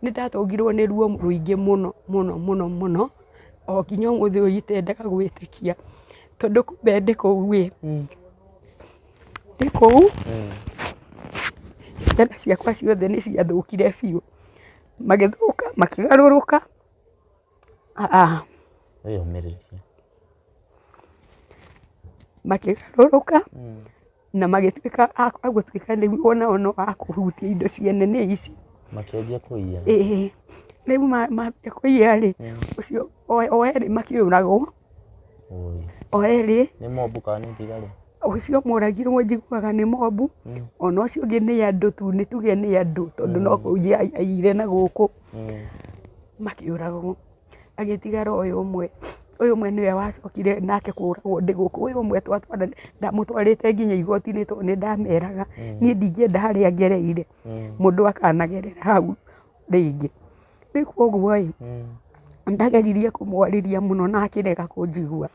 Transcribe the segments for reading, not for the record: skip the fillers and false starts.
Nĩ ndatũngirwo nĩ ruo rũingĩ mũno mũno mũno mũno, o nginya ũmũthĩ ũyũ itendaga gwĩtĩkia, tondũ kumbe ndĩ kũu ĩ, ndĩ kũu ciana ciakwa ciothe nĩ ciathũkire biũ, magĩthũka makĩgarũrũka. Wĩyũmĩrĩrie. Makĩgarũrũka na magĩtuĩka a gũtuĩka rĩu onao no a kũhutia indo ciene nĩ ici. Makĩanjia kũiya. Ĩĩ, rĩu mambia kũiya rĩ, ũcio o erĩ makĩũragwo, o erĩ. Nĩ mobu kana nĩ thigari? Ũcio moragirwo njiguaga nĩ mobu, ona ũcio ũngĩ nĩ andũ tu, nĩ tuge nĩ andũ tondũ no kũiya aiyire na gũkũ, makĩũragwo. Agĩtigara ũyũ ũmwe, ũyũ ũmwe nĩwe wacokire nake kũragwo ndĩ gũkũ, ũyũ ũmwe ndamũtwarĩte nginya igoti-inĩ tondũ nĩ ndameraga niĩ ndingĩenda harĩa ngereire mũndũ akanagerera hau rĩngĩ. Rĩu koguo ĩ, ndageririe kũmwarĩria mũno na akĩrega kũnjigua.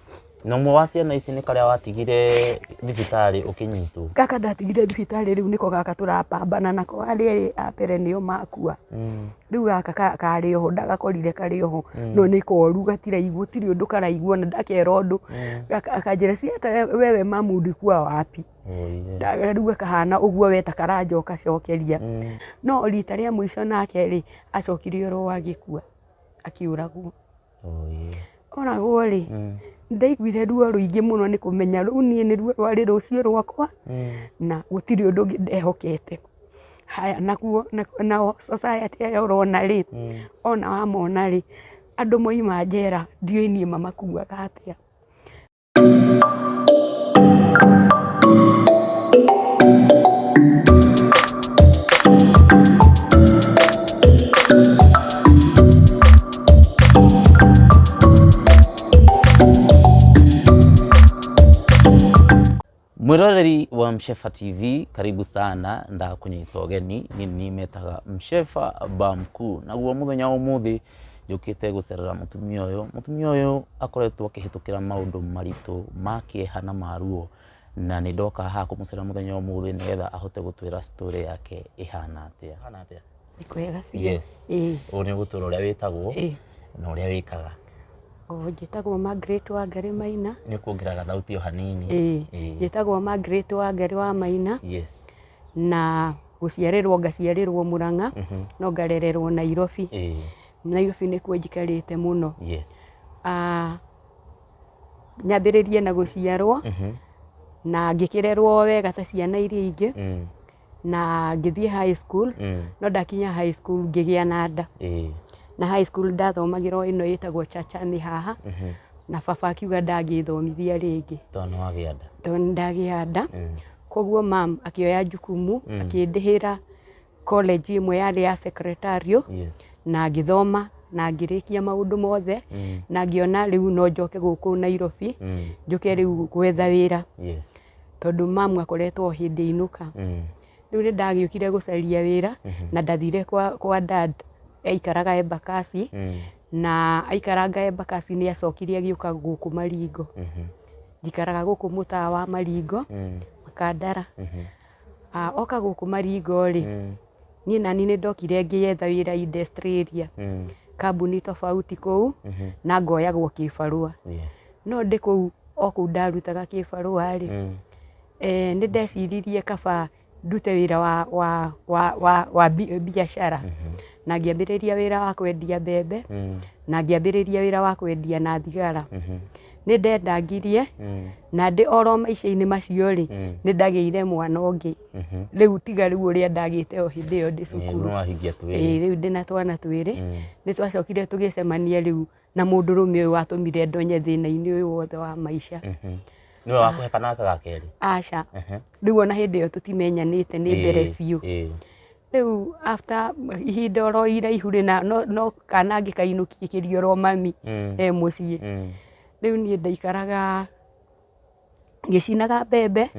Na ũmwe wa ciana ici nĩ karĩa watigire thibitarĩ ũkĩnyitwo? Gaka ndatigire thibitarĩ rĩu nĩko gaka tũrapambana nako, arĩa erĩ a mbere nĩo makua. Rĩu gaka karĩ oho ndagakorire karĩ oho, no nĩ koru gatiraigua, gũtirĩ ũndũ karaigua na ndakera ũndũ, akanjĩra si hata wewe mamu ulikuwa wapi? Rĩu gakahana ũguo we ta karanjoka cokeria. No rita rĩa mũico nake rĩ, acokire oro agĩkua, akĩũragwo. Oragwo rĩ, ndaiguire ruo rũingĩ mũno nĩ kũmenya rĩu niĩ nĩruo rwarĩ rũciũ rwakwa, na gũtirĩ ũndũ ũngĩ ndehokete. Haya nakuo nao society aya ũrona rĩ, ona wamona rĩ, andũ moima njera ndiũĩ niĩ mamakuaga atĩa. Mwiroreri wa Mshefa TV, karibu sana ndakunyita ũgeni ni niĩ metaga Mshefa Bamkuu. Naguo mũthenya wa ũmũthĩ njũkĩte gũcerera mũtumia ũyũ. Mũtumia ũyũ akoretwo akĩhĩtũkĩra maũndũ maritũ ma kĩeha na ma ruo, na nĩ ndoka haha kũmũcerera mũthenya wa ũmũthĩ nĩgetha ahote gũtwĩra story yake ĩhana atĩa. Nĩ kwega biũ. Yes. Ĩĩ. Ũũ nĩ ũgũtwĩra ũrĩa wĩtagwo Ĩĩ. na ũrĩa wĩkaga. O njĩtagwo Margaret Wangari Maina. Nĩ ũkuongerera gathauti o hanini. Ĩĩ. Ĩĩ. Njĩtagwo Margaret Wangari wa Maina. Yes. Na gũciarĩrwo ngaciarĩrwo Mũrang'a, no ngarererwo Nairobi. Ĩĩ. Nairobi nĩkuo njikarĩte mũno. Yes. Nyambĩrĩrie na gũciarwo, na ngĩkĩrerwo wega ta ciana iria ingĩ, na ngĩthiĩ high school, no ndakinya high school ngĩgĩa na nda. Ĩĩ. Na high school ndathomagĩra o ĩno ĩtagwo Chachani haha, na baba akiuga ndangĩthomithia rĩngĩ. Tondũ nĩ wagĩa nda. Tondũ nĩ ndagĩa nda. Koguo mam akĩoya jukumu, akĩndĩhĩra college ĩmwe yarĩ ya secretarial, Yes. na ngĩthoma na ngĩrĩkia maũndũ mothe, na ngĩona rĩu no njoke gũkũ Nairobi, njũke rĩu gwetha wĩra. Yes. Tondũ mamu akoretwo o hĩndĩ ainũka. Rĩu nĩ ndagĩũkire gũcaria wĩra, na ndathire kwa dad, aikaraga Embakasi, na aikaranga Embakasi nĩ acokire agĩũka gũkũ Maringo. Njikaraga gũkũ mũtaa wa Maringo, Makandara. Oka gũkũ Maringo rĩ, niĩ nani nĩ ndokire ngĩetha wĩra industry area, kambuni tofauti kũu, na ngoyagwo kĩbarũa. Yes. No ndĩ kũu o kũu ndarutaga kĩbarũa rĩ, nĩ ndeciririe kaba ndute wĩra wa biacara. Na ngĩambĩrĩria wĩra wa kwendia mbembe, na ngĩambĩrĩria wĩra wa kwendia na thigara. Nĩ ndendangirie, na ndĩ oro maica-inĩ macio rĩ, nĩ ndagĩire mwana ũngĩ. Rĩu tiga rĩu ũrĩa ndagĩte o hĩndĩ ĩyo ndĩ cukuru. Nĩ wahingia twĩrĩ. Ĩĩ, rĩu ndĩna twana twĩrĩ. Nĩ twacokire tũgĩcemania rĩu na mũndũrũme ũyũ watũmire ndonye thĩna-inĩ ũyũ wothe wa maica. Nĩwe wakũhe kana gaka ga kerĩ? Aca. Rĩu ona hĩndĩ ĩyo tũtimenyanĩte nĩ mbere biũ. Rĩu after ihinda oro iraihu rĩ, na no kana ngĩkainũkĩria oro mami e mũciĩ. Rĩu niĩ ndaikaraga ngĩcinaga mbembe,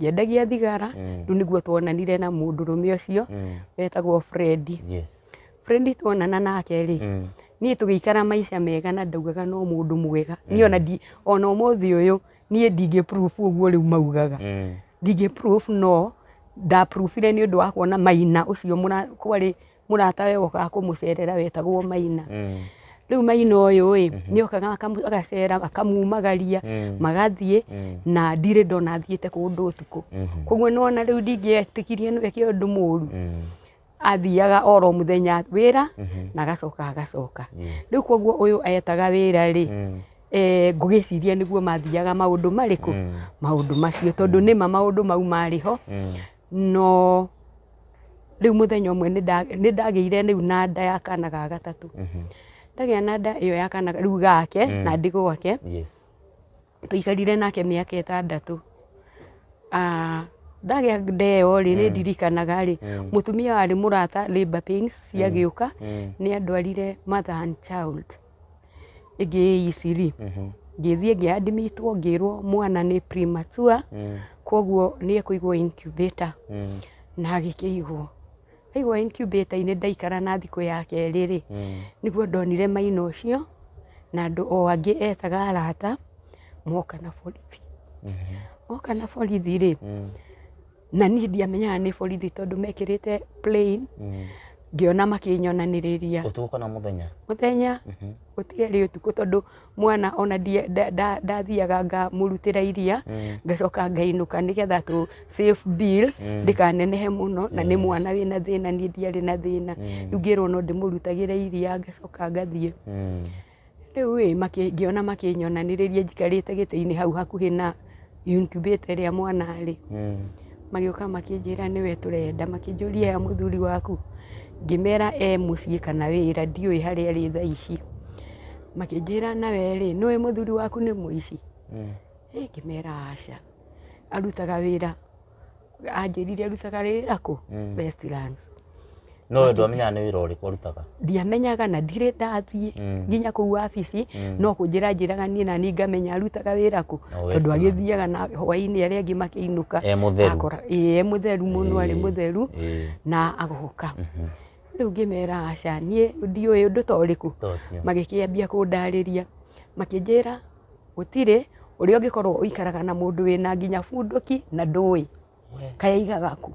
ngĩendagia thigara, rĩu nĩguo tuonanire na mũndũrũme ũcio wetagwo Fred. Yes. Fred tuonana nake rĩ, niĩ tũgĩikara maica mega na ndaugaga no mũndũ mwega. Niĩ ona ndi, ona ũmũthĩ ũyũ niĩ ndingĩ proof ũguo rĩu maugaga. Ndingĩ proof no nda proofire nĩ ũndũ wa kuona Maina ũcio kwarĩ Mũrata we wokaga kũmũcerera wetagwo Maina. Rĩu Maina ũyũ ĩ nĩokaga agacera akamumagaria magathiĩ, na ndirĩ ndona athiĩte kũndũ ũtukũ. Koguo nĩwona rĩu ndingĩetĩkirie no eke ũndũ mũru. Athiaga oro mũthenya wĩra na agacoka agacoka. Rĩu koguo ũyũ etaga wĩra rĩ, ngũgĩciria nĩguo mathiaga maũndũ marĩkũ, maũndũ macio, tondũ nĩma maũndũ mau marĩ ho. No rĩu mũthenya ũmwe nĩ ndagĩire rĩu na nda ya kana ga gatatũ. Ndagĩa na nda ĩyo ya kana rĩu gake na ndĩ gwake. Tũikarire nake mĩaka 6. Ndagĩa nda ĩyo rĩ, nĩ ndirikanaga rĩ, mũtumia warĩ mũrata labour pains ciagĩũka, nĩ andwarire mother and child ĩngĩ ĩ ICU. Ngĩthiĩ ngĩadmitwo, ngĩrwo mwana nĩ premature, koguo nĩ ekũigwo incubator. Na agĩkĩigwo. Aigwo incubator-inĩ ndaikara na thikũ ya kerĩ rĩ, nĩguo ndonire Maina ũcio na andũ o angĩ etaga arata moka na borithi. Moka na borithi rĩ, na niĩ ndiamenyaga nĩ borithi tondũ mekĩrĩte plain, ngĩona makĩnyonanĩrĩria. Ũtukũ kana mũthenya? Mũthenya, gũtiarĩ ũtukũ tondũ mwana ona ndathiaga ngamũrutĩra iria, ngacoka ngainũka nĩgetha tũ save bill ndĩkanenehe mũno, na nĩ mwana wĩna thĩna, niĩ ndiarĩ na thĩna. Rĩu ngĩrwo no ndĩmũrutagĩre iria ngacoka ngathiĩ. Rĩu ĩ ngĩona makĩnyonanĩrĩria njikarĩte gĩtĩ-inĩ hau hakuhĩ na incubator ĩrĩa mwana arĩ. Magĩũka makĩnjĩra nĩwe tũrenda, makĩnjũria ya mũthuri waku, ngĩmera e mũciĩ kana wĩra, ndiũĩ harĩa arĩ thaa ici. Makĩnjĩra nawe rĩ, nĩũĩ mũthuri waku nĩ mũici? Ngĩmera aca, arutaga wĩra, anjĩrire arutaga wĩra kũ? Westlands. No we ndwamenyaga nĩ wĩra ũrĩkũ arutaga? Ndiamenyaga na ndirĩ ndathiĩ nginya kũu wabici, no kũnjĩra njĩraga niĩ na niĩ ngamenya arutaga wĩra kũ, tondũ agĩthiaga na hwaĩ-inĩ arĩa angĩ makĩinũka. E mũtheru. Akora, ĩĩ e mũtheru mũno, arĩ mũtheru na agoka. Rĩu ngĩmera aca, niĩ ndiũĩ ũndũ ta ũrĩkũ. Magĩkĩambia kũndarĩria, makĩnjĩra gũtirĩ ũrĩa ũngĩkorwo ũikaraga na mũndũ wĩna nginya bunduki na ndũĩ kayaigaga kũ.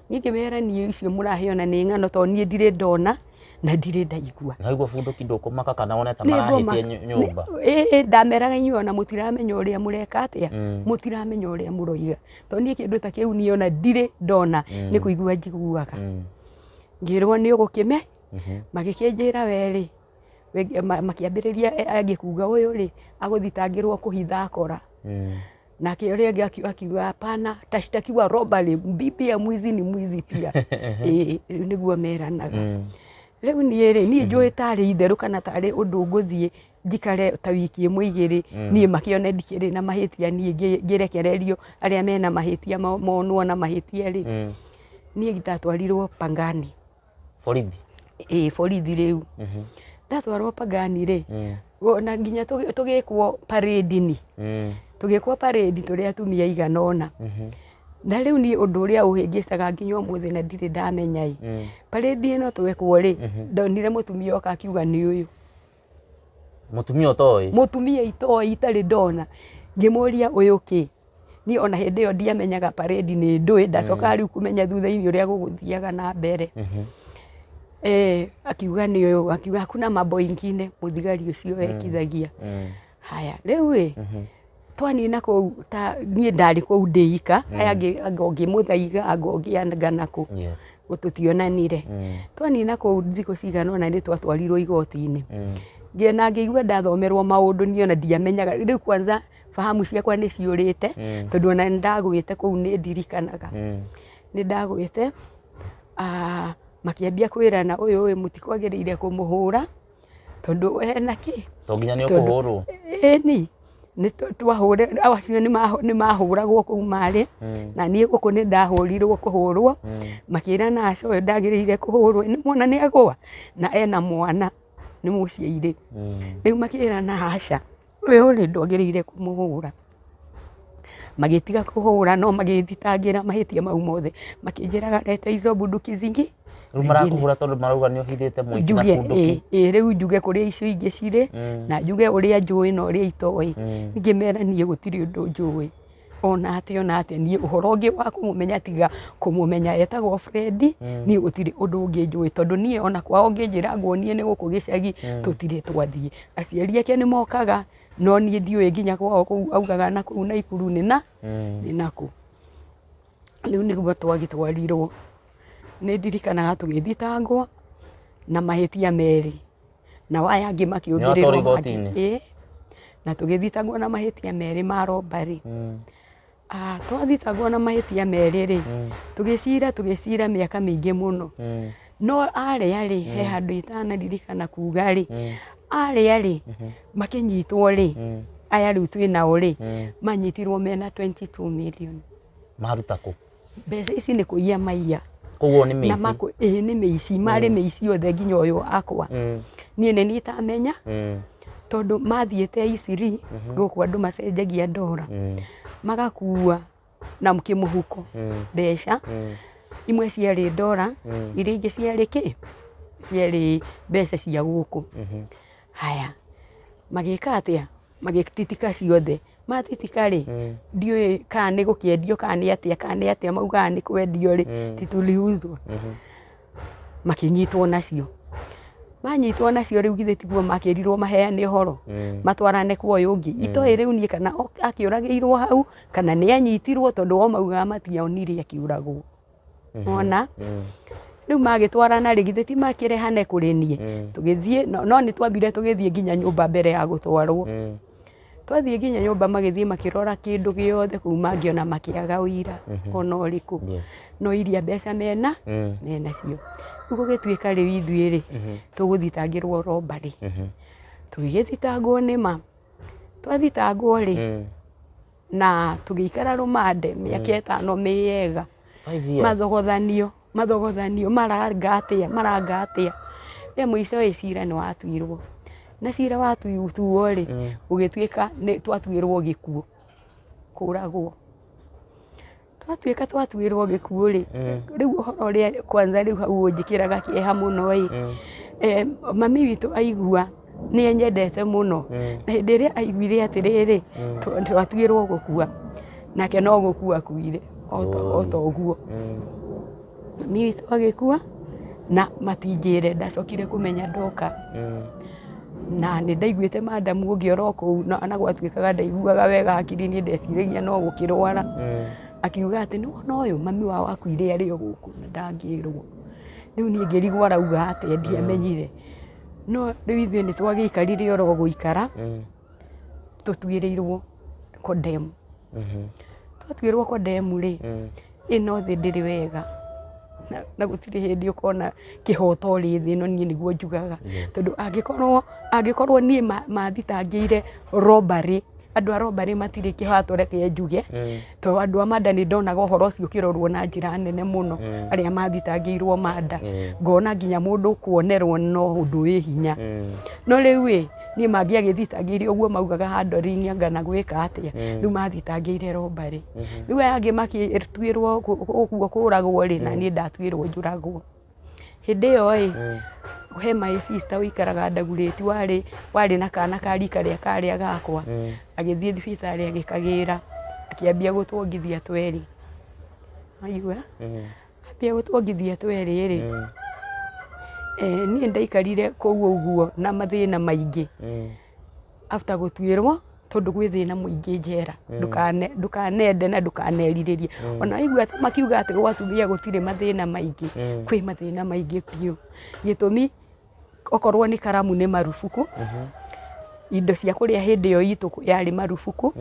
Niĩ ngĩmera niĩ icio mũraheana nĩ ng'ano tondũ niĩ ndirĩ ndona na ndirĩ ndaigua. Na waigua bunduki ndũkũmaka kana wone ta marahĩtia nyũmba? Ĩĩ, ndameraga inyuĩ ona mũtiramenya ũrĩa mũreka atĩa, mũtiramenya ũrĩa mũroiga, tondũ niĩ kĩndũ ta kĩu niĩ ona ndirĩ ndona, nĩ kũigua njiguaga. Ngĩrwo nĩ ũgũkĩme, magĩkĩnjĩra we rĩ, makĩambĩrĩria angĩ kuga ũyũ rĩ, agũthitangĩrwo kũhitha akora. Nake ũrĩa ũngĩ akiuga hapana, tashtakiwa robbery, bibi ya mwizi ni mwizi pia. Ĩĩ, nĩguo meranaga. Rĩu niĩ rĩ, niĩ njũĩ tarĩ itherũ kana tarĩ ũndũ ngũthiĩ njikare ta wiki ĩmwe igĩrĩ, niĩ makĩone ndikĩrĩ na mahĩtia, niĩ ngĩrekererio arĩa mena mahĩtia monwo na mahĩtia rĩ. Niĩ ndatwarirwo Pangani. Borithi? Ĩĩ, borithi rĩu. Ndatwarwo Pangani rĩ, na nginya tũgĩkwo parade-inĩ. Tũgĩkwo parade tũrĩ atumia aigana ũna. Na rĩu niĩ ũndũ ũrĩa ũhĩngĩcaga nginya ũmũthĩ na ndirĩ ndamenya ĩ, parade ĩno twekwo rĩ, ndonire mũtumia oka akiuga nĩ ũyũ. Mũtumia ũtoĩ? Mũtumia itoĩ itarĩ ndona. Ngĩmũria ũyũ kĩ? Niĩ ona hĩndĩ ĩyo ndiamenyaga parade nĩ ndũĩ, ndacokaga rĩu kũmenya thutha-inĩ ũrĩa gũgũthiaga na mbere. Akiuga nĩ ũyũ, akiuga hakuna mambo ingine, mũthigari ũcio wekithagia. Haya, rĩu ĩ, twanina kũu, ta niĩ ndarĩ kũu ndĩ ika, aya angĩ anga ũngĩ Mũthaiga, anga ũngĩ anga nakũ. Tũtionanire. Twanina kũu thikũ cigana ũna nĩ twatwarirwo igoti-inĩ. Na ngĩigua ndathomerwo maũndũ niĩ ona ndiamenyaga. Rĩu kwanza fahamu ciakwa nĩ ciũrĩte, tondũ ona nĩ ndagwĩte kũu nĩ ndirikanaga. Nĩ ndagwĩte, makĩambia kwĩrana ũyũ ũyũ mũtikwagĩrĩire kũmũhũra, tondũ ena kĩ? To nginya nĩ ũkũhũrwo? Ĩni, nĩ twahũre, acio nĩ mahũragwo kũu marĩ, na niĩ gũkũ nĩ ndahũrirwo kũhũrwo, makĩrana aca ũyũ ndagĩrĩire kũhũrwo, nĩ mwana nĩ agũa, na ena mwana nĩ mũciairĩ. Rĩu makĩrana aca, ũyũ rĩ ndwagĩrĩire kũmũhũra. Magĩtiga kũhũra no magĩthitangĩra mahĩtia mau mothe, makĩnjĩraga leta hizo bunduki zingi. Rĩu marakũhũra tondũ marauga nĩ ũhithĩte mũici na bunduki. Ĩĩ, rĩu njuge kũrĩa icio ingĩ cirĩ, na njuge ũrĩa njũĩ na ũrĩa itoĩ. Ngĩmera niĩ gũtirĩ ũndũ njũĩ. Ona atĩa, ona atĩa, niĩ ũhoro ũngĩ wa kũmũmenya tiga kũmũmenya etagwo Fred, niĩ gũtirĩ ũndũ ũngĩ njũĩ, tondũ niĩ ona kwao ũngĩnjĩra nguonie nĩ gũkũ gĩcagi, tũtirĩ twathiĩ. Aciari ake nĩ mokaga, no niĩ ndiũĩ nginya kwao kũu augaga na kũu Naikuru nĩ na nĩ nakũ. Rĩu nĩguo twagĩtwarirwo, nĩ ndirikanaga tũgĩthitangwo na mahĩtia merĩ, nao aya angĩ makĩũmbĩrĩrwo Nĩwatwarirwo mangĩ. igoti-inĩ? Ĩĩ, na tũgĩthitangwo na mahĩtia merĩ ma robbery. Ah, twathitangwo na mahĩtia merĩ rĩ, tũgĩcira tũgĩcira mĩaka mĩingĩ mũno. No arĩa rĩ, he handũ itanaririkana kuga rĩ, arĩa rĩ, makĩnyitwo rĩ, aya rĩu twĩ nao rĩ, manyitirwo mena 22 million. Maruta kũ? Mbeca ici nĩ kũiya maiya. Koguo nĩ Na mĩici. ĩĩ nĩ mĩici, marĩ mĩici othe nginya ũyũ akwa. Niĩ nĩ niĩ itamenya, tondũ mathiĩte Isiri, gũkũ andũ macenjagia ndora, magakua na kĩmũhuko mbeca, imwe ciarĩ ndora, iria ingĩ ciarĩ kĩ? Ciarĩ mbeca cia gũkũ. Haya, magĩka atĩa? Magĩtitika ciothe. Matitika rĩ, ndiũĩ kana nĩ gũkĩendio kana nĩ atĩa, kana nĩ atĩa maugaga nĩ kwendio rĩ, ti tuliuzwa. Makĩnyitwo nacio. Manyitwo nacio rĩu githĩ tiguo makĩrirwo maheane ũhoro, matwarane kwa ũyũ ũngĩ. Itoĩ rĩu niĩ kana akĩũragĩirwo hau, kana nĩ anyitirwo, tondũ o maugaga mationire akĩũragwo. Wona? Rĩu magĩtwarana rĩ, githĩ ti makĩrehane kũrĩ niĩ? Tũgĩthiĩ, no nĩ twambire tũgĩthiĩ nginya nyũmba mbere ya gũtwarwo. Twathiĩ nginya nyũmba magĩthiĩ makĩrora kĩndũ gĩothe kũu mangĩona makĩaga ũira ona ũrĩkũ. No iria mbeca mena, menacio. Rĩu gũgĩtuĩka rĩu ithuĩ rĩ, tũgũthitangĩrwo robbery. Tũgĩgĩthitangwo nĩma. Twathitangwo rĩ, na tũgĩikara rũmande mĩaka 5 mĩega. 5 years. Mathogothanio, mathogothanio, maranga atĩa, maranga atĩa. Rĩa mũico ĩ cira nĩ watuirwo. Na cira watuo rĩ, ũgĩtuĩka nĩ twatuĩrwo gĩkuũ, kũragwo. Twatuĩka twatuĩrwo gĩkuũ rĩ, rĩu ũhoro ũrĩa kwanza rĩu hau ũnjĩkĩraga kĩeha mũno ĩ, mami witũ aigua nĩ anyendete mũno. Na hĩndĩ ĩrĩa aiguire atĩrĩrĩ, twatuĩrwo gũkua, nake no gũkua akuire, o ta ũguo. Mami witũ agĩkua, na matinjĩre, ndacokire kũmenya ndoka. Na nĩ ndaiguĩte madamu ũngĩ oro kũu, na gwatuĩkaga ndaiguaga wega hakiri niĩ ndeciragia no gũkĩrwara. Akiuga atĩ nĩ wona ũyũ mami wao akuire arĩ o gũkũ na ndangĩrwo. Rĩu niĩ ngĩrigwo arauga atĩa ndiamenyire. No rĩu ithuĩ nĩ twagĩikarire oro gũikara, tũtuĩrĩirwo condemn. Twatuĩrwo condemn rĩ, ĩno thĩ ndĩrĩ wega. Na gũtirĩ hĩndĩ ũkona kĩhoto rĩ thĩ ĩno niĩ nĩguo njugaga. Tondũ angĩkorwo niĩ mathitangĩire robbery, andũ a robbery matirĩ kĩhoto reke njuge, tondũ andũ a manda nĩ ndonaga ũhoro ũcio ũkĩrorwo na njĩra nene mũno, arĩa mathitangĩirwo manda. Ngona nginya mũndũ kuonerwo no ũndũ wĩ hinya. No rĩu ĩ, niĩ mangĩagĩthitangĩire ũguo maugaga handling anga na gwĩka atĩa, rĩu mathitangĩire robbery. Rĩu aya angĩ makĩtuĩrwo ũguo kũragwo rĩ, na niĩ ndatuĩrwo njũragwo. Hĩndĩ ĩyo ĩ, he my sister ũikaraga Ndagurĩti warĩ na kana ka rika rĩa karĩa gakwa, agĩthiĩ thibitarĩ agĩkagĩra, akĩambia gũtwongithia twerĩ. Waigua? Ambia gũtwongithia twerĩ rĩ, niĩ ndaikarire kũu ũguo na mathĩna maingĩ. After gũtuĩrwo, tondũ gwĩ thĩna mũingĩ njera, ndũkanende na ndũkanerirĩrie. Ona waigua makiuga atĩ gwa atumia gũtirĩ mathĩna maingĩ, kwĩ mathĩna maingĩ biũ. Gĩtũmi, okorwo nĩ karamu nĩ marubuku, indo cia kũrĩa hĩndĩ ĩyo itũ yarĩ marubuku,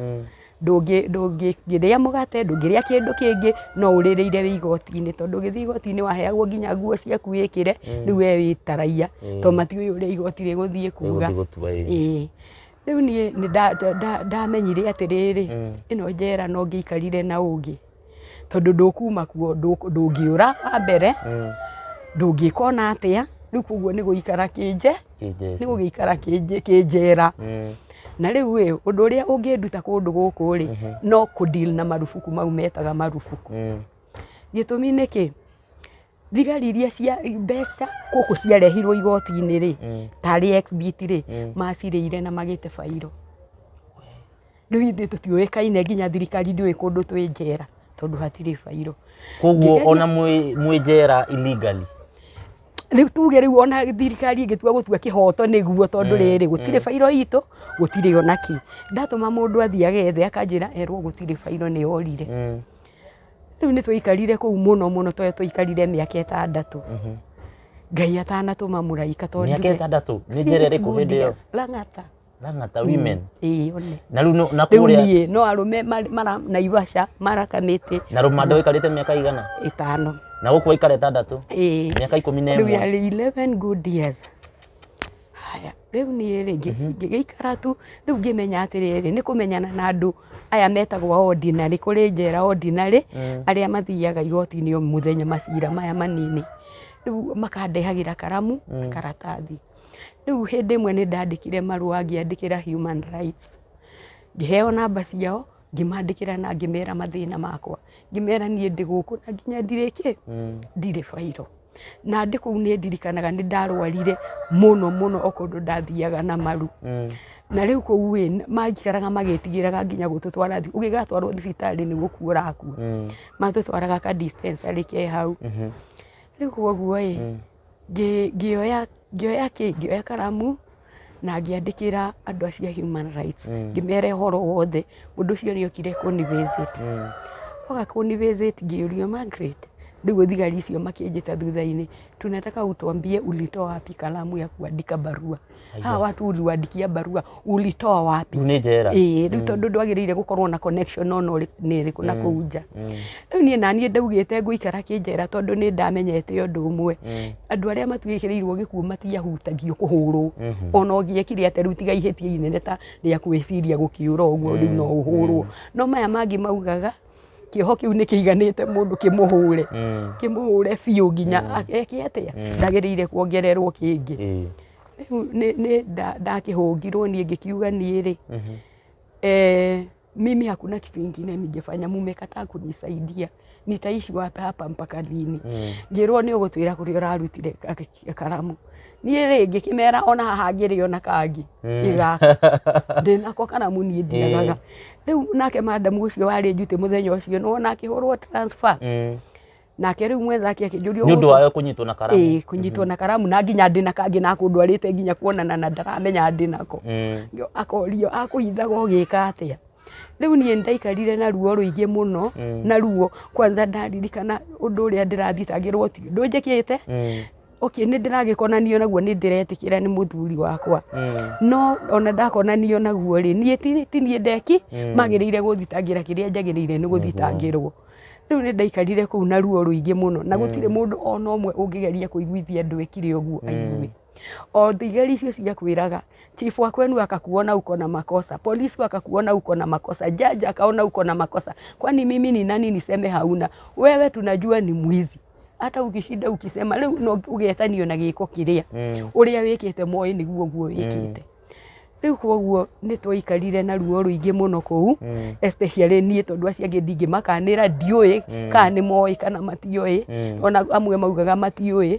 ndũngĩrĩa mũgate, ndũngĩrĩa kĩndũ kĩngĩ, no ũrĩrĩire wĩ igoti-inĩ, tondũ ũgĩthiĩ igoti-inĩ waheagwo nginya nguo ciaku wĩkĩre, rĩu we wĩ ta raiya, tondũ matiũĩ ũrĩa igoti rĩgũthiĩ kuga. Rĩgũthiĩ gũtua, ĩĩ. Ĩĩ. Rĩu niĩ nĩ ndamenyire atĩrĩrĩ, ĩno njera no ngĩikarire na ũngĩ, tondũ ndũkuma kuo, ndũngĩũra wa mbere, ndũngĩka ona atĩa, rĩu koguo nĩ gũikara kĩnje, Kĩnjeci. nĩ gũgĩikara kĩnjera. Na rĩu ĩ, ũndũ ũrĩa ũngĩnduta kũndũ gũkũ rĩ, no kũ deal na marubuku mau metaga marubuku. Gĩtũmi nĩ kĩ? Thigari iria cia mbeca gũkũ ciarehirwo igoti-inĩ rĩ, tarĩ exhibit rĩ, macirĩire na magĩte bairo. Rĩu ithuĩ tũtiũĩkaine nginya thirikari ndĩũĩ kũndũ twĩ njera tondũ hatirĩ bairo. Koguo ona mwĩ njera illegally. Rĩu tuge rĩu ona thirikari ĩngĩtua gũtua kĩhoto nĩguo tondũ rĩrĩ gũtirĩ bairo itũ gũtirĩ ona kĩ. Ndatũma mũndũ athiĩ agethe akanjĩra erwo gũtirĩ bairo nĩ yorire. Rĩu nĩ twaikarire kũu mũno mũno tondũ twaikarire mĩaka 6. Ngai atanatũma mũraika tondũ mĩaka 6 nĩ njera ĩrĩkũ hĩndĩ ĩyo? Lang'ata. Lang'ata women. Ĩĩ one. Na rĩu na kũrĩa niĩ no arũme mara Naivasha mara Kamĩtĩ. Na rũmanda ũikarĩte mĩaka igana? 5. Na gũkũ waikara 6? Ĩĩ. Mĩaka 11. Rĩu yarĩ 11 good years. Haya, rĩu niĩ rĩ ngĩgĩikara tu rĩu ngĩmenya atĩrĩrĩ nĩ kũmenyana na andũ aya metagwo ordinary kũrĩ njera ordinary arĩa mathiaga igoti-inĩ o mũthenya macira maya manini. Rĩu makandehagĩra karamu na karatathi. Rĩu hĩndĩ ĩmwe nĩ ndandĩkire marũa ngĩandĩkĩra human rights. Ngĩheo namba ciao ngĩmandĩkĩra na ngĩmera mathĩna makwa. Ngĩmera niĩ ndĩ gũkũ na nginya ndirĩ kĩ? Ndirĩ bairo. Na ndĩ kũu nĩ ndirikanaga nĩ ndarwarire mũno mũno o kũndũ ndathiaga na maru. Na rĩu kũu ĩ maikaraga magĩtigĩraga nginya gũtũtwara ũgĩgatwarwo thibitarĩ nĩ gũkua ũrakua. Matũtwaraga ka dispensary ke hau. Rĩu koguo ĩ ngĩoya kĩ ngĩoya karamu na ngĩandĩkĩra andũ acio a human rights. Ngĩmera ũhoro wothe mũndũ ũcio nĩ okire kũni visit. Oka kũni visit ngĩũrio Margaret rĩu thigari icio makĩnjĩta thutha-inĩ tunataka utuambie ulitoa wapi kalamu ya kuandika barua. Hawa watu uliwaandikia barua ulitoa wapi? Nĩ njera. Ĩĩ rĩu tondũ ndwagĩrĩire gũkorwo na connection ona nĩ ĩrĩkũ na kũu nja. Rĩu niĩ naniĩ ndaugĩte ngũikara kĩnjera tondũ nĩ ndamenyete ũndũ ũmwe. Andũ arĩa matuĩkĩrĩirwo gĩkuũ matiahutagio kũhũrwo. Ona ũngĩekire atĩa rĩu tiga ihĩtia inene ta rĩa kwĩciria gũkĩũra ũguo rĩu no ũhũrwo. No maya mangĩ maugaga kĩoho kĩu nĩ kĩiganĩte mũndũ kĩmũhũre. Kĩmũhũre biũ nginya eke atĩa ndagĩrĩire kuongererwo kĩngĩ. Rĩu nĩ ndakĩhũngirwo niĩ ngĩkiuga niĩ rĩ mimi hakuna kitu ingine ningefanya, mumekataa kunisaidia nitaishi wapi hapa mpaka lini? Ngĩrwo nĩ ũgũtwĩra kũrĩa ũrarutire karamu. Niĩ rĩ ngĩkĩmera ona haha ngĩrĩ ona kangĩ ĩgaka ndĩnako karamu niĩ ndiagaga. Rĩu nake madamu ũcio warĩ njutĩ mũthenya ũcio nĩwona akĩhũrwo transfer. Nake rĩu mwethake akĩnjũria nĩ ũndũ wayo kũnyitwo na karamu. Ĩĩ kũnyitwo na karamu na nginya ndĩ na kangĩ na kũndwarĩte nginya kuonana na ndaramenya ndĩ nako. Akorio akũhithaga ũgĩka atĩa. Rĩu niĩ ndaikarire na ruo rũingĩ mũno na ruo kwanza ndaririkana ũndũ ũrĩa ndĩrathitangĩrwo ti ũndũ njĩkĩte. Okay nĩ ndĩragĩkonanio naguo nĩ ndĩretĩkĩra nĩ mũthuri wakwa. No ona ndakonanio naguo rĩ niĩ ti niĩ ndeki magĩrĩire gũthitangĩra kĩrĩa njagĩrĩire nĩ gũthitangĩrwo. Rĩu nĩ ndaikarire kũu na ruo rũingĩ mũno na gũtirĩ mũndũ ona ũmwe ũngĩgeria kũiguithia andũ ekire ũguo aigue. O thigari icio ciakwĩraga chief wa kwenu akakuona uko na makosa, polisi akakuona uko na makosa, jaji akaona uko na makosa, kwani mimi ni nani niseme hauna? Wewe tunajua ni mwizi. Hata ukishinda ukisema rĩu no ũgetanio na gĩko kĩrĩa ũrĩa wĩkĩte moĩ nĩguo ũguo wĩkĩte. Rĩu koguo nĩ twaikarire na ruo rũingĩ mũno kũu especially niĩ tondũ acio angĩ ndingĩmakanĩra ndiũĩ kana nĩ moĩ kana matiũĩ. Ona amwe maugaga matiũĩ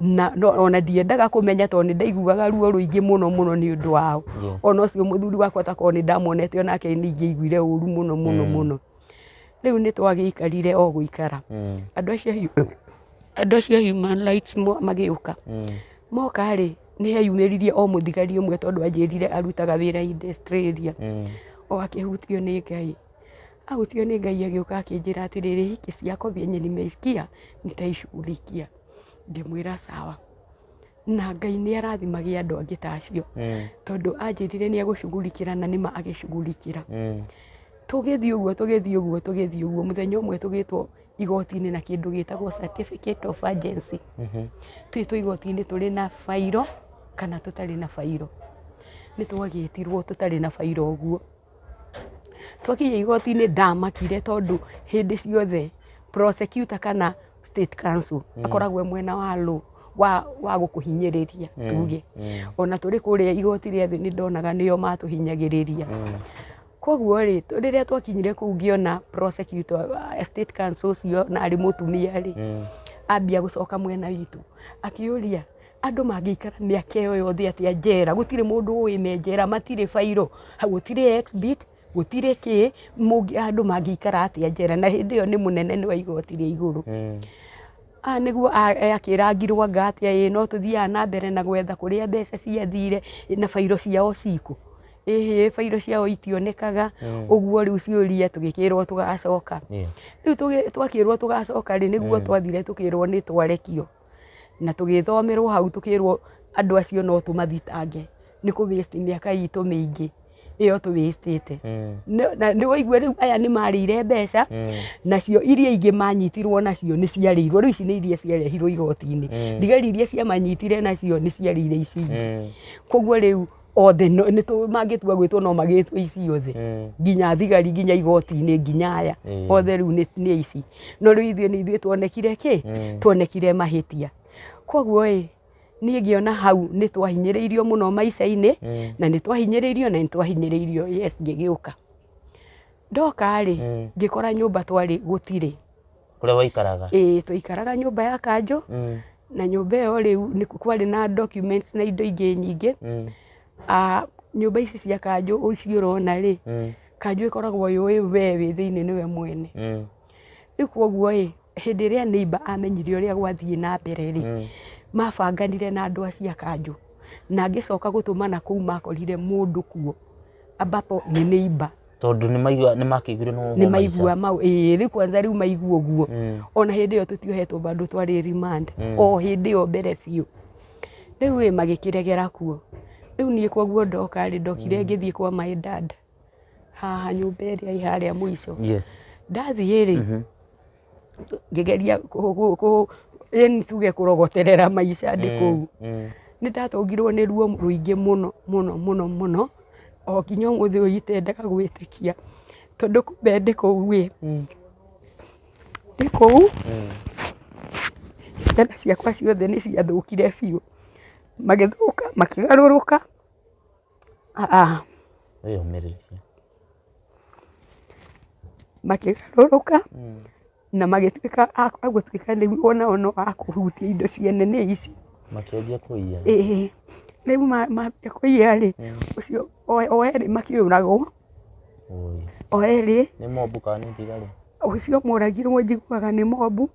na ona ndiendaga kũmenya tondũ nĩ ndaiguaga ruo rũingĩ mũno mũno nĩ ũndũ wao. Ona ũcio mũthuri wakwa takorwo nĩ ndamuonete onake nĩ ingĩaiguire ũru mũno mũno mũno. Rĩu nĩ twagĩikarire o gũikara. Andũ acio human rights magĩũka. Moka rĩ nĩ heyumĩririe o mũthigari ũmwe tondũ anjĩrire arutaga wĩra Australia. O akĩhutio nĩ Ngai. Ahutio nĩ Ngai agĩũka akĩnjĩra atĩrĩrĩ hiki ciako vyenye nimeisikia nitaishughulikia. Ngĩmwĩra sawa. Na Ngai nĩ arathimagia andũ angĩ ta acio. Tondũ anjĩrire nĩ egũcughulikĩra na nĩma agĩcughulikĩra. Tũgĩthiĩ ũguo tũgĩthiĩ ũguo tũgĩthiĩ ũguo mũthenya ũmwe tũgĩtwo igoti-inĩ na kĩndũ gĩtagwo certificate of urgency. Twĩtwo igoti-inĩ tũrĩ na bairo kana tũtarĩ na bairo. Nĩ twagĩtirwo tũtarĩ na bairo ũguo. Twakinya igoti-inĩ ndamakire tondũ hĩndĩ ciothe prosecutor kana state counsel akoragwo mwena wa law wa gũkũhinyĩrĩria tuge. Ona tũrĩ kũrĩa igoti rĩa thĩ nĩ ndonaga nĩo matũhinyagĩrĩria. Koguo rĩ rĩrĩa twakinyire kũu ngĩona prosecutor state counsel ũcio na arĩ mũtumia rĩ ambia gũcoka mwena witũ akĩũria andũ mangĩikara mĩaka ĩyo yothe atĩa njera gũtirĩ mũndũ ũĩ me njera matirĩ bairo gũtirĩ exhibit Gũtirĩ kĩ andũ mangĩikara atĩa njera na hĩndĩ ĩyo nĩ mũnene nĩ wa igoti rĩa igũrũ. Nĩguo akĩrangirwo anga atĩa ĩ no tũthiaga na mbere na gwetha kũrĩa mbeca ciathire na bairo ciao cikũ. Ĩhĩ bairo ciao itionekaga ũguo rĩu ciũria tũgĩkĩrwo tũgacoka. Rĩu twakĩrwo tũgacoka rĩ nĩguo twathire tũkĩrwo nĩ twarekio. Na tũgĩthomerwo hau tũkĩrwo andũ acio no tũmathitange nĩ kũ waste mĩaka itũ mĩingĩ ĩyo tũ-waste-ĩte. Na nĩ waigua rĩu aya nĩ marĩire mbeca nacio iria ingĩ manyitirwo nacio nĩ ciarĩirwo rĩu ici nĩ iria ciarehirwo igoti-inĩ. Thigari iria ciamanyitire nacio nĩ ciarĩire ici ingĩ. Koguo rĩu othe nĩ mangĩtua gwĩtwo no magĩtwo ici othe. Nginya thigari nginya igoti-inĩ nginya aya othe rĩu nĩ ici. No rĩu ithuĩ nĩ ithuĩ tuonekire kĩ? Tuonekire mahĩtia. Koguo ĩ niĩ ngĩona hau nĩ twahinyĩrĩirio mũno maica-inĩ na nĩ twahinyĩrĩirio na nĩ twahinyĩrĩirio yes ngĩgĩũka. Ndoka rĩ ngĩkora nyũmba twarĩ gũtirĩ. Kũrĩa waikaraga? Ĩĩ twaikaraga nyũmba ya kanjũ na nyũmba ĩyo rĩu nĩ kwarĩ na documents na indo ingĩ nyingĩ. Nyũmba ici cia kanjũ ici ũrona rĩ kanjũ ĩkoragwo yũĩ we wĩ thĩinĩ nĩwe mwene. Rĩu koguo ĩ hĩndĩ ĩrĩa neighbor amenyire ũrĩa gwathiĩ na mbere rĩ mabanganire na andũ acio a kanjũ na ngĩcoka gũtũmana kũu makorire mũndũ kuo ambapo nĩ neighbor. Tondũ nĩ makĩiguire nĩ nĩ maigua mau ĩĩ rĩu kwanza rĩu maigua ũguo ona hĩndĩ ĩyo tũtiohetwo bado twarĩ remand o hĩndĩ ĩyo mbere biũ. Rĩu ĩ magĩkĩregera kuo. Rĩu niĩ koguo ndoka rĩ ndokire ngĩthiĩ kwa my dad haha nyũmba ĩrĩa ĩ harĩa mũico. Ndathiĩ rĩ ngĩgeria yani tuge kũrogoterera maica ndĩ kũu. Nĩ ndatũngirwo nĩ ruo rũingĩ mũno mũno mũno mũno o nginya ũmũthĩ ũyũ itendaga gwĩtĩkia tondũ kumbe ndĩ kũu ĩ ndĩ kũu ciana ciakwa ciothe nĩ ciathũkire biũ magĩthũka makĩgarũrũka. Wĩyũmĩrĩrie. Makĩgarũrũka na magĩtuĩka a gũtuĩka rĩu onao no a kũhutia indo ciene nĩ ici. Makĩanjia kũiya. Ĩĩ rĩu mambia kũiya rĩ ũcio o erĩ makĩũragwo o erĩ. Nĩ mobu kana nĩ thigari? Ũcio moragirwo njiguaga nĩ mobu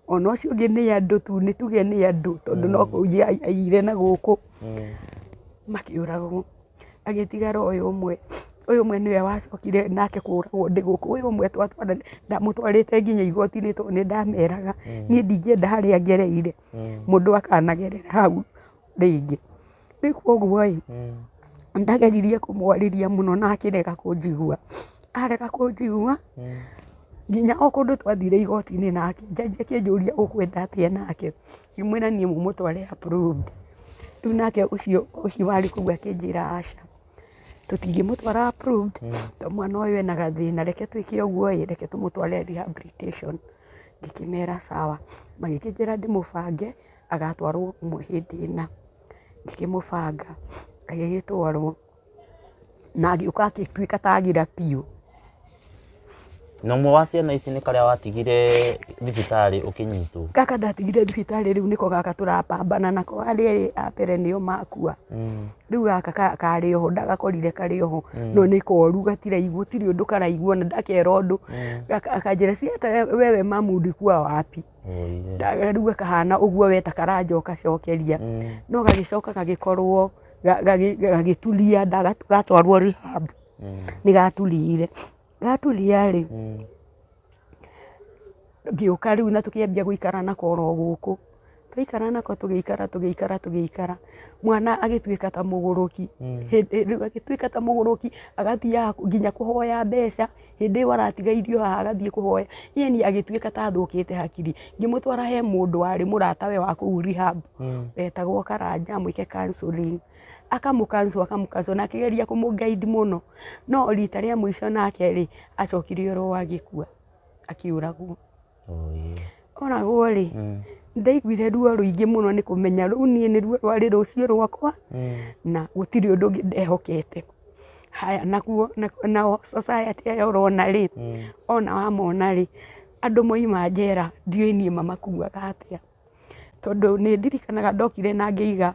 ona ũcio ũngĩ nĩ andũ tu nĩ tuge nĩ andũ tondũ no kũiya aiyire na gũkũ makĩũragwo. Agĩtigara ũyũ ũmwe ũyũ ũmwe nĩwe wacokire nake kũragwo ndĩ gũkũ ũyũ ũmwe ndamũtwarĩte nginya igoti-inĩ tondũ nĩ ndameraga niĩ ndingĩenda harĩa ngereire mũndũ akanagerera hau rĩngĩ. Rĩu koguo ĩ ndageririe kũmwarĩria mũno na akĩrega kũnjigua. Arega kũnjigua nginya o kũndũ twathire igoti-inĩ nake njaji akĩnjũria ũkwenda atĩa nake ngĩmwĩra niĩ mũmũtware approved. Rĩu nake ũcio warĩ kũu akĩnjĩra aca tũtingĩmũtwara approved tondũ mwana ũyũ ena gathĩna reke twĩke ũguo ĩ reke tũmũtware rehabilitation. Ngĩkĩmera sawa magĩkĩnjĩra ndĩmũbange agatwarwo hĩndĩ ĩna. Ngĩkĩmũbanga agĩgĩtwarwo na agĩũka agĩtuĩka ta agĩra biũ. Na ũmwe wa ciana ici nĩ karĩa watigire thibitarĩ ũkĩnyitwo? Gaka ndatigire thibitarĩ rĩu nĩko gaka tũrapambana nako arĩa erĩ a mbere nĩo makua. Rĩu gaka karĩ oho ndagakorire karĩ oho no nĩ koru gatiraigua gũtirĩ ũndũ karaigua na ndakera ũndũ akanjĩra si hata wewe mamu ulikuwa wapi? Rĩu gakahana ũguo we ta karanjoka cokeria no gagĩcoka gagĩkorwo gagĩturia gatwarwo rehab nĩ gaturiire. Gaturia rĩ ngĩũka rĩu na tũkĩambia gũikara nako oro gũkũ. Twaikara nako tũgĩikara tũgĩikara tũgĩikara mwana agĩtuĩka ta mũgũrũki. Rĩu agĩtuĩka ta mũgũrũki agathiaga nginya kũhoya mbeca hĩndĩ ĩyo aratiga irio haha agathiĩ kũhoya yani agĩtuĩka ta athũkĩte hakiri. Ngĩmũtwara he mũndũ warĩ mũratawe wa kũu rehab wetagwo Karanja amwĩke counselling. Akamũ-counsel akamũ-counsel na akĩgeria kũmũ-guide mũno no rita rĩa mũico nake rĩ acokire oro agĩkua akĩũragwo. Oragwo rĩ ndaiguire ruo rũingĩ mũno nĩ kũmenya rũu niĩ nĩruo rwarĩ rũciũ rwakwa na gũtirĩ ũndũ ũngĩ ndehokete. Haya nakuo nao society aya ũrona rĩ ona wamona rĩ andũ moima njera ndiũĩ niĩ mamakuaga atĩa. Tondũ nĩ ndirikanaga ndokire na ngĩiga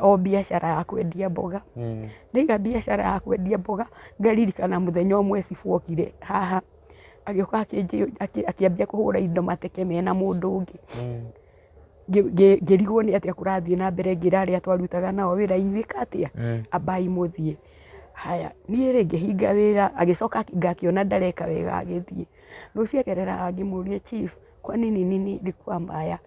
o biacara ya kwendia mboga. Ndaiga biacara ya kwendia mboga, ngaririkana mũthenya ũmwe cibũ okire haha, agĩũka akĩambia kũhũra indo mateke mena mũndũ ũngĩ. Ngĩrigwo nĩ atĩa kũrathiĩ na mbere, ngĩra arĩa twarutaga nao wĩra, inyuĩka atĩa, ambai mũthiĩ. Haya, niĩ rĩ ngĩhinga wĩra, agĩcoka ngakĩona ndareka wega agĩthiĩ. Rũciũ ekerera ngĩmũria, chief, kwa nini nini ilikuwa mbaya?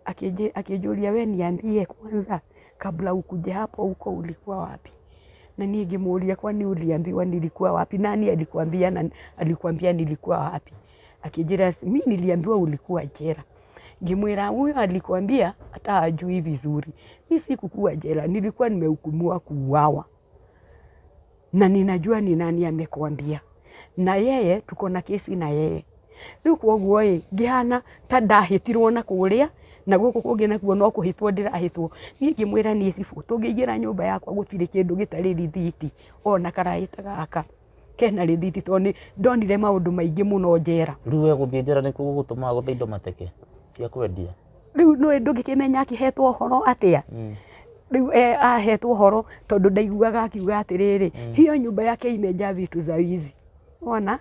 Akĩnjũria, we niambie kwanza kabla ukuje hapo huko ulikuwa wapi? Na niĩ ngĩmũria, kwani uliambiwa nilikuwa wapi? Nani alikuambia na alikuambia nilikuwa wapi? Akijira, mi niliambiwa ulikuwa jela. Ngimwira, huyo alikuambia hata hajui vizuri. Mi sikukuwa jela, nilikuwa nimehukumiwa kuuawa. Na ninajua ni nani amekuambia. Na yeye tuko na kesi na yeye. Rĩu kwoguo ĩ ngĩhana ta ndahĩtirwo na kũrĩa na gũkũ kũngĩ nakuo no kũhĩtwo ndĩrahĩtwo. Niĩ ngĩmwĩra niĩ cibũ tũngĩingĩra nyũmba yakwa gũtirĩ kĩndũ gĩtarĩ rithiti ona karaĩ ta gaka kena rithiti tondũ nĩ ndonire maũndũ maingĩ mũno njera. Rĩu we gũthiĩ njera nĩkuo gũgũtũmaga gũthe indo mateke cia kwendia? Rĩu nĩũĩ ndũngĩkĩmenya akĩhetwo ũhoro atĩa. Rĩu ahetwo ũhoro tondũ ndaiguaga akiuga atĩrĩrĩ, hiyo nyumba yake imejaa vitu za wizi. Wona?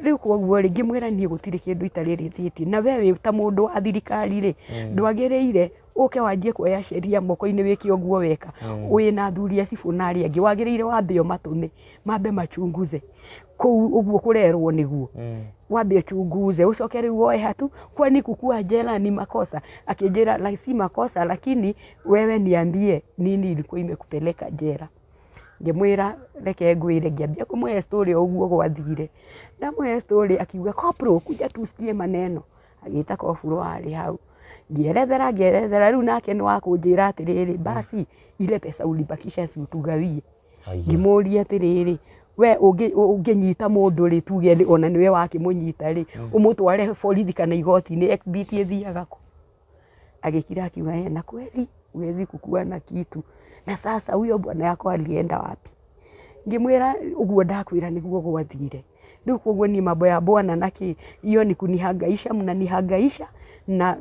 Rĩu kwoguo rĩ ngĩmwĩra niĩ gũtirĩ kĩndũ itarĩ rĩthiti, na we wĩ ta mũndũ wa thirikari rĩ ndwagĩrĩire ũke wanjie kuoya sheria moko-inĩ wĩke ũguo weka. Wĩna athuri a cibũ na arĩa angĩ, wagĩrĩire wambe ũmatũme mambe machunguze kũu ũguo kũrerwo nĩguo. Wambe uchunguze ucoke rĩu woe hatu, kwani kukua jela ni makosa? Akĩnjĩra la, si makosa, lakini wewe niambie nini ilikuwa imekupeleka jela. Ngĩmwĩra reke ngwĩre, ngĩambia kũmũhe story o ũguo gwathire. Ndamũhe story akiuga kopro kuja tusikie maneno. Agĩta koburo warĩ hau. Ngĩerethera ngĩerethera, rĩu nake nĩ wa kũnjĩra atĩrĩrĩ, basi ile pesa ulibakisha si utugawie. Ngĩmũria atĩrĩrĩ, we ũngĩnyita mũndũ rĩ, tuge ona nĩwe wakĩmũnyita rĩ, ũmũtware borithi kana igoti-inĩ, XBT ĩthiaga kũ? Agĩkira akiuga, na kweli huwezi kukua na kitu. Na sasa huyo bwana yako alienda wapi? Ngĩmwĩra ũguo ndakwĩra nĩguo gwathire. Rĩu koguo ni mambo ya bwana na kĩ, hiyo ni kunihangaisha, mnanihangaisha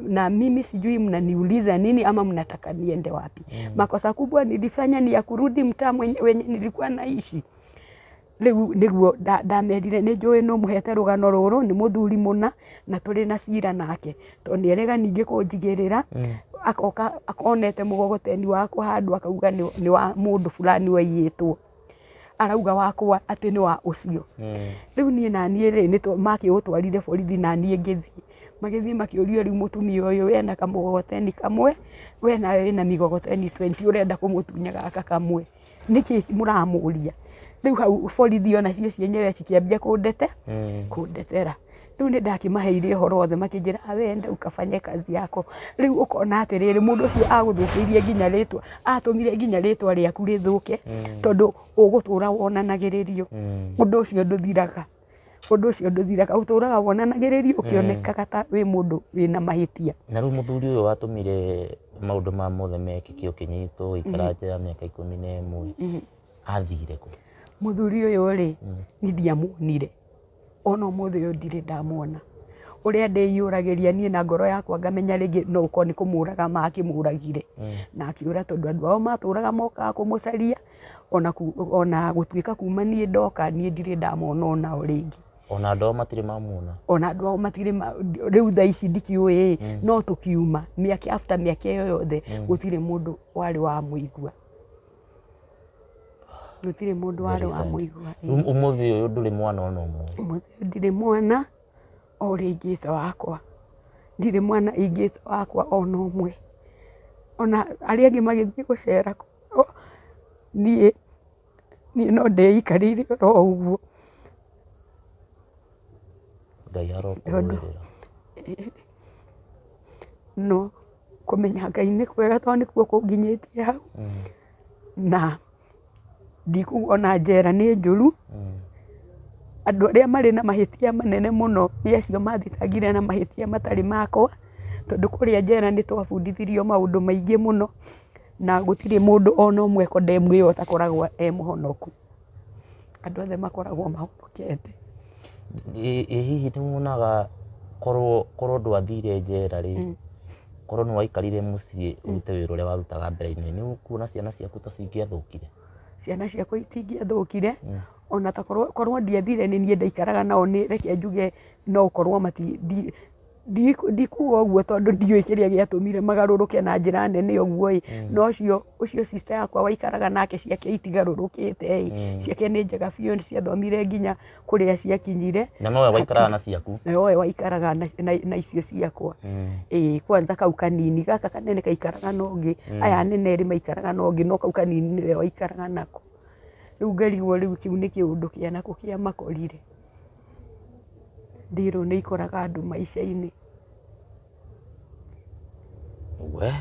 na mimi sijui mnaniuliza nini ama mnataka niende wapi. Makosa kubwa nilifanya ni ya kurudi mtaa wenye nilikuwa naishi. Rĩu nĩguo ndamerire nĩ njũĩ no mũhete rũgano rũrũ, nĩ mũthuri mũna na tũrĩ na cira nake, tondũ nĩ erega ningĩ kũnjigĩrĩra, akoka akonete mũgogoteni wakwa handũ akauga nĩ wa mũndũ fulani waiyĩtwo, arauga wakwa atĩ nĩ wa ũcio. Rĩu niĩ na niĩ rĩ nĩ makĩũtwarire borithi na niĩ ngĩthiĩ, magĩthiĩ makĩũrio rĩu mũtumia ũyũ wena kamũgogoteni kamwe, we nawe wĩna migogoteni 20 ũrenda kũmũtunya gaka kamwe, nĩkĩ mũramũria? Rĩu hau borithi ona cio cienyewe cikĩambia kũndetera. Rĩu nĩ ndakĩmaheire ũhoro wothe, makĩnjĩra we enda ukafanye kazi yako. Rĩu ũkona atĩrĩrĩ, mũndũ ũcio agũthũkĩirie nginya rĩtwa, atũmire nginya rĩtwa rĩaku rĩthũke, tondũ ũgũtũra wonanagĩrĩrio. Ũndũ ũcio ndũthiraga, ũndũ ũcio ndũthiraga, ũtũraga wonanagĩrĩrio ũkĩonekaga ta wĩ mũndũ wĩna mahĩtia. Na rĩu mũthuri ũyũ watũmire maũndũ ma mothe mekĩke, ũkĩnyitwo ũgĩikara njera mĩaka 11, athire kũ? Mũthuri ũyũ rĩ niĩ ndiamuonire, ona ũmũthĩ ũyũ ndirĩ ndamuona. Ũrĩa ndĩiyũragĩria niĩ na ngoro yakwa ngamenya rĩngĩ no ũkorwo nĩ kũmũraga makĩmũragire, na akĩũra tondũ andũ ao matũraga mokaga kũmũcaria, ona gũtuĩka kuma niĩ ndoka niĩ ndirĩ ndamona onao rĩngĩ. Ona andũ ao matirĩ mamuona? Ona andũ ao matirĩ rĩu thaa ici ndikĩũĩ, no tũkiuma mĩaka after mĩaka ĩyo yothe gũtirĩ mũndũ warĩ wa mũigua. Gũtirĩ mũndũ warĩ wa mũigua. Ũmũthĩ ũyũ ndũrĩ mwana ona ũmwe? Ũmũthĩ ũyũ ndirĩ mwana o ũrĩa ingĩte wakwa. Ndirĩ mwana ingĩte wakwa ona ũmwe. Ona arĩa angĩ magĩthiĩ gũcera niĩ no ndĩikarĩire oro ũguo. Ngai arokũrũĩrĩra. No kũmenya Ngai nĩ kwega tondũ nĩkuo kũnginyĩtie hau. Na ndikuga ona njera nĩ njũru. Andũ arĩa marĩ na mahĩtia manene mũno nĩ acio mathitangire na mahĩtia matarĩ makwa, tondũ kũrĩa njera nĩ twabundithirio maũndũ maingĩ mũno, na gũtirĩ mũndũ ona ũmwe kondemu ĩyo ũtakoragwo e mũhonoku. Andũ othe makoragwo mahonokete. Ĩ hihi nĩ wonaga korwo ndwathire njera rĩ, Korwo nĩ waikarire mũciĩ ũrute wĩra ũrĩa warutaga mbere-inĩ, nĩ ũkuona ciana ciaku ta cingĩathũkire? Ciana ciakwa itingĩathũkire, ona ta korwo ndiathire nĩ niĩ ndaikaraga nao, nĩ reke njuge no ũkorwo ndikuga ũguo tondũ ndiũĩ kĩrĩa gĩatũmire magarũrũke na njĩra nene ũguo ĩ, no ũcio sister yakwa waikaraga nake ciake itigarũrũkĩte ĩ, ciake nĩ njega biũ, nĩ ciathomire nginya kũrĩa ciakinyire. Na nowe waikaraga na ciaku? Na nowe waikaraga na icio ciakwa. Ĩĩ, kwanza kau kanini, gaka kanene kaikaraga na ũngĩ, aya anene erĩ maikaraga na ũngĩ, no kau kanini nĩwe waikaraga nako. Rĩu ngarigwo rĩu kĩu nĩ kĩũndũ kĩa nakũ kĩamakorire. Ndirũ nĩ ikoraga andũ maica-inĩ. We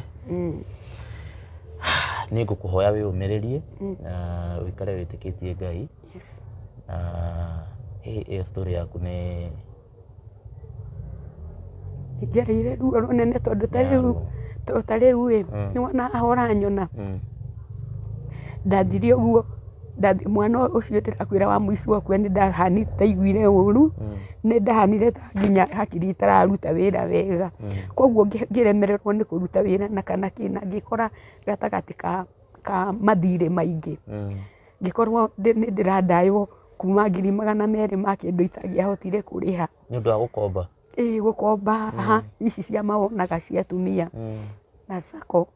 nĩ ngũkũhoya wĩyũmĩrĩrie na ũikare wĩtĩkĩtie Ngai. Yes. Na hihi ĩyo story yaku nĩ Ngereire ruo rũnene tondũ ta rĩu ta rĩu ĩ, nĩ wona haha ũranyona, ndathire ũguo, mwana ũcio ndĩrakwĩra wa mũico akua nĩ ndaiguire ũru, nĩ ndahanire ta nginya hakiri itararuta wĩra wega. Koguo ngĩremererwo nĩ kũruta wĩra na kana kĩ, na ngĩkora gatagatĩ ka mathirĩ maingĩ. Ngĩkorwo nĩ ndĩradaywo kuma 200,000 ma kĩndũ itangĩahotire kũrĩha. Nĩ ũndũ wa gũkomba? Ĩĩ, gũkomba haha ici cia mawonaga cia atumia na sacco.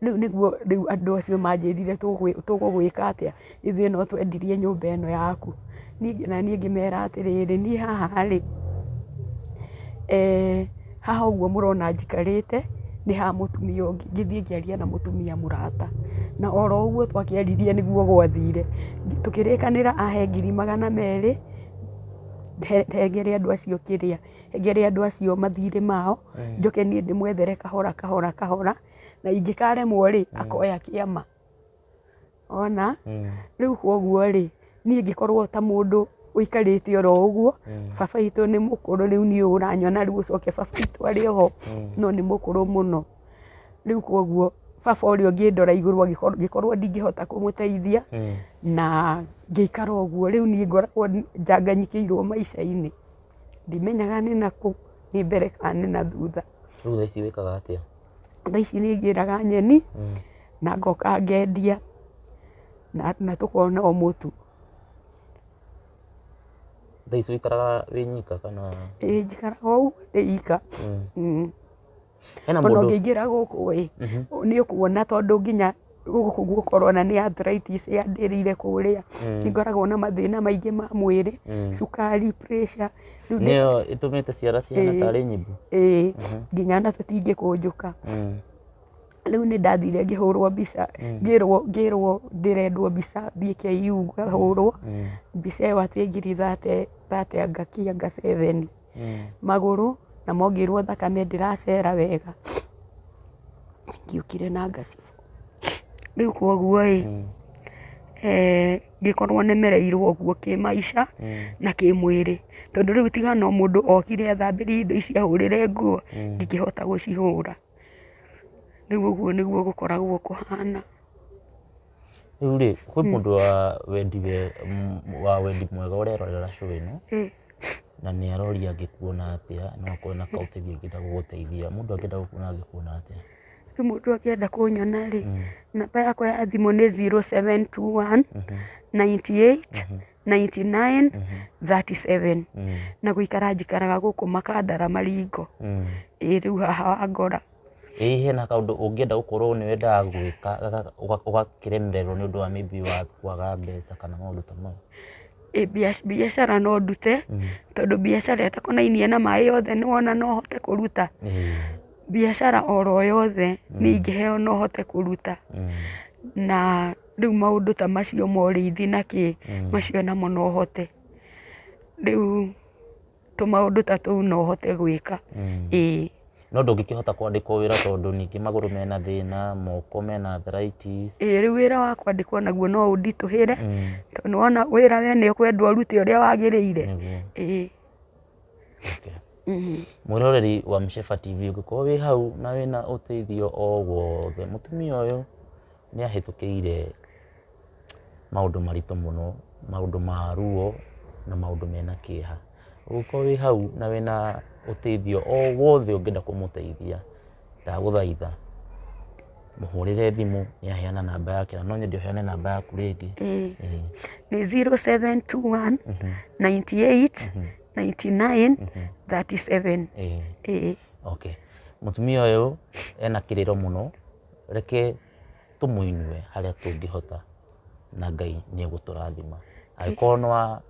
Rĩu nĩguo rĩu andũ acio manjĩrire tũgũgwĩka atĩa, ithuĩ no twendirie nyũmba ĩno yaku. Na niĩ ngĩmera atĩrĩrĩ, niĩ haha rĩ, haha ũguo mũrona njikarĩte nĩ ha mũtumia ũngĩ. Ngĩthiĩ ngĩaria na mũtumia mũrata, na oro ũguo twakĩaririe nĩguo gwathire. Tũkĩrĩkanĩra ahe 200,000, hengere andũ acio kĩrĩa, hengere andũ acio mathirĩ mao, njoke niĩ ndĩmwethere kahora kahora kahora, na ingĩkaremwo rĩ, akoya kĩama. Ona rĩu koguo rĩ, niĩ ngĩkorwo ta mũndũ ũikarĩte oro ũguo, baba witũ nĩ mũkũrũ rĩu niĩ ũranyona rĩu ũcoke baba witũ arĩ oho, no nĩ mũkũrũ mũno. Rĩu koguo baba ũrĩa ũngĩndora igũrũ angĩkorwo ndingĩhota kũmũteithia, na ngĩikara ũguo. Rĩu niĩ ngoragwo njanganyikĩirwo maica-inĩ, ndimenyaga nĩ nakũ, nĩ mbere kana nĩ na thutha. Rĩu thaa ici wĩkaga atĩa? Thaa ici nĩ ngĩraga nyeni na ngoka ngendia na tũkona o mũtu. Thaa ici ũikaraga wĩ nyika kana? Ĩĩ, njikaraga o ũguo ndĩ ika. Hena Ona mũndũ ũngĩingĩra gũkũ ĩ, nĩ ũkuona tondũ nginya gũkũ gũkorwo nĩ arthritis yandĩrĩire kũrĩa, nĩ ngoragwo na mathĩna maingĩ ma mwĩrĩ, cukari, pressure. Rĩu nĩyo ĩtũmĩte ciara cihane tarĩ nyimbu? Ĩĩ, nginya ona tũtingĩkũnjũka. Rĩu nĩ ndathire ngĩhũrwo mbica, ngĩrwo ndĩrendwo mbica thiĩ KU ngahũrwo mbica ĩyo atĩ ngiri thate anga kĩ anga seven. Magũrũ namo ngĩrwo thakame ndĩracera wega, ngĩũkire na ngacibũ. Rĩu koguo ĩ, ngĩkorwo nemereirwo ũguo kĩmaica na kĩmwĩrĩ, tondũ rĩu tiga no mũndũ okire athambĩrie indo ici ahũrĩre nguo, ndingĩhota gũcihũra. Rĩu ũguo nĩguo gũkoragwo kũhana. Rĩu rĩ, kwĩ mũndũ wa wendi wa wendi mwega ũrerorera show ĩno, na nĩ aroria angĩkuona atĩa, no akorwo na kaũteithio angĩenda gũgũteithia. Mũndũ angĩenda gũkuona angĩkuona atĩa? Rĩu mũndũ angĩenda kũnyona rĩ, namba yakwa ya thimũ nĩ 0721 98 99 37. Na gũikara njikaraga gũkũ Makandara Maringo. Ĩĩ, rĩu haha wangora. Ĩ hena kaũndũ ũngĩenda gũkorwo nĩ wendaga gwĩka ũgakĩremererwo nĩ ũndũ wa maybe wa kwaga mbeca kana maũndũ ta mau? Ĩ, biacara no ndute, tondũ biacara ĩtakonainie na maĩ yothe nĩ wona no hote kũruta. Biacara oro yothe nĩ ingĩheo no hote kũruta. Na rĩu maũndũ ta macio ma ũrĩithi na kĩ, macio namo no hote. Rĩu tũmaũndũ ta tũu no hote gwĩka. Ĩĩ. No ndũngĩkĩhota kwandĩkwo wĩra tondũ ningĩ magũrũ mena thĩna, moko mena arthritis. Ĩĩ, rĩu wĩra wa kwandĩkwo naguo no ũnditũhĩre, tondũ nĩwona wĩra we nĩ ũkwendwo ũrute ũrĩa wagĩrĩire. Ĩĩ. Okay. Mwĩroreri wa Mshefa TV, ũngĩkorwo wĩ hau na wĩna ũteithio o wothe, mũtumia ũyũ nĩ ahĩtũkĩire maũndũ maritũ mũno, maũndũ ma ruo na maũndũ mena kĩeha. Ũngĩkorwo wĩ hau na wĩna ũteithio o wothe ũngĩenda kũmũteithia, ndagũthaitha mũhũrĩre thimũ, nĩ aheana namba yake, na no nyende ũheane namba yaku rĩngĩ. Ĩĩ. Ĩĩ. Nĩ 0721 98 99 37. Ĩĩ. Ĩĩ. Okay. Mũtumia ũyũ ena kĩrĩro mũno, reke tũmũinue harĩa tũngĩhota na Ngai nĩ egũtũrathima. Angĩkorwo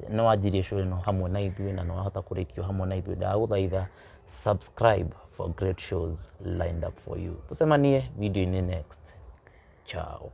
nĩ wanjirie show ĩno hamwe na ithuĩ na nĩ wahota kũrĩkio hamwe na ithuĩ, ndagũthaitha subscribe for great shows lined up for you. Tũcemanie video-inĩ next. Ciao.